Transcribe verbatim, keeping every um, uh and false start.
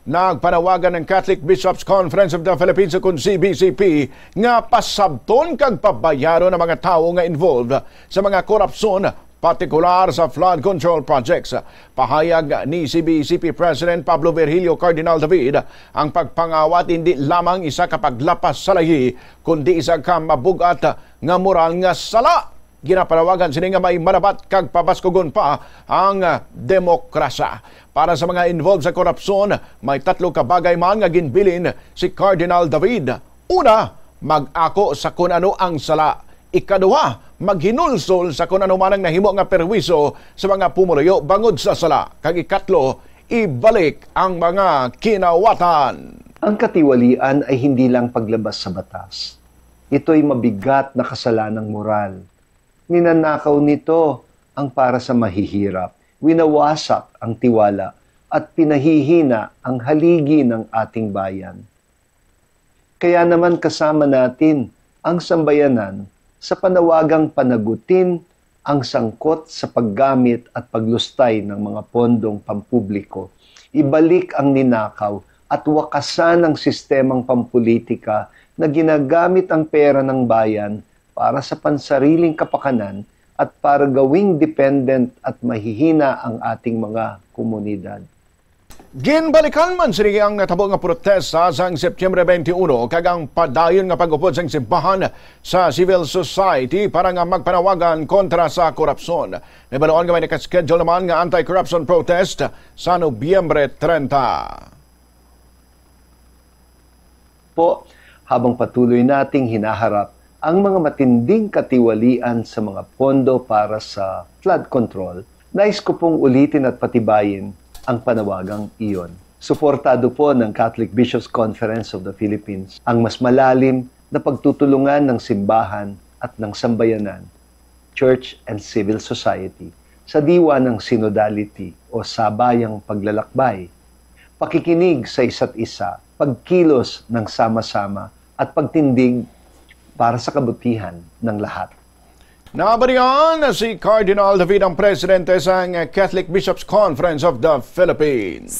Nagpanawagan ang Catholic Bishops Conference of the Philippines, o kon C B C P, nga pasabton kag pabayaron ang mga tawo nga involved sa mga korupsyon, partikular sa flood control projects. Pahayag ni C B C P President Pablo Virgilio Cardinal David, ang pagpangawat hindi lamang isa ka paglapas sa layi, kundi isa ka mabug-at nga moral nga sala. Ginapanawagan sini nga may manabat kag pabaskugon pa ang, ah, demokrasya. Para sa mga involved sa korupsyon, may tatlo ka bagay man nga ginbilin si Cardinal David. Una, mag-ako sa kun ano ang sala. Ikaduha, maghinulsol sa kun ano man ang nahimo nga perwisyo sa mga pumuluyo bangod sa sala. Kag ikatlo, ibalik ang mga kinawatan. Ang katiwalian ay hindi lang paglabas sa batas. Ito'y mabigat na kasalanang moral. Ninanakaw nito ang para sa mahihirap, winawasak ang tiwala, at pinahihina ang haligi ng ating bayan. Kaya naman kasama natin ang sambayanan sa panawagang panagutin ang sangkot sa paggamit at paglustay ng mga pondong pampubliko, ibalik ang ninakaw at wakasan ang sistemang pampulitika na ginagamit ang pera ng bayan para sa pansariling kapakanan at para gawing dependent at mahihina ang ating mga komunidad. Ginbalikan man sini ang natabo nga protesta sang Septyembre twenty-one kag ang padayon nga pag-upod sang simbahan sa civil society para nga magpanawagan kontra sa korupsyon. Nahibaluan nga may nakaschedule naman nga anti-corruption protest sa Nobyembre treinta. Po, habang patuloy nating hinaharap ang mga matinding katiwalian sa mga pondo para sa flood control, nais ko pong ulitin at patibayin ang panawagang iyon. Suportado po ng Catholic Bishops' Conference of the Philippines ang mas malalim na pagtutulungan ng simbahan at ng sambayanan, church and civil society, sa diwa ng synodality o sabayang paglalakbay, pakikinig sa isa't isa, pagkilos ng sama-sama, at pagtindig para sa kabutihan ng lahat. Nabalian na si Cardinal David, ang presidente sang Catholic Bishops' Conference of the Philippines.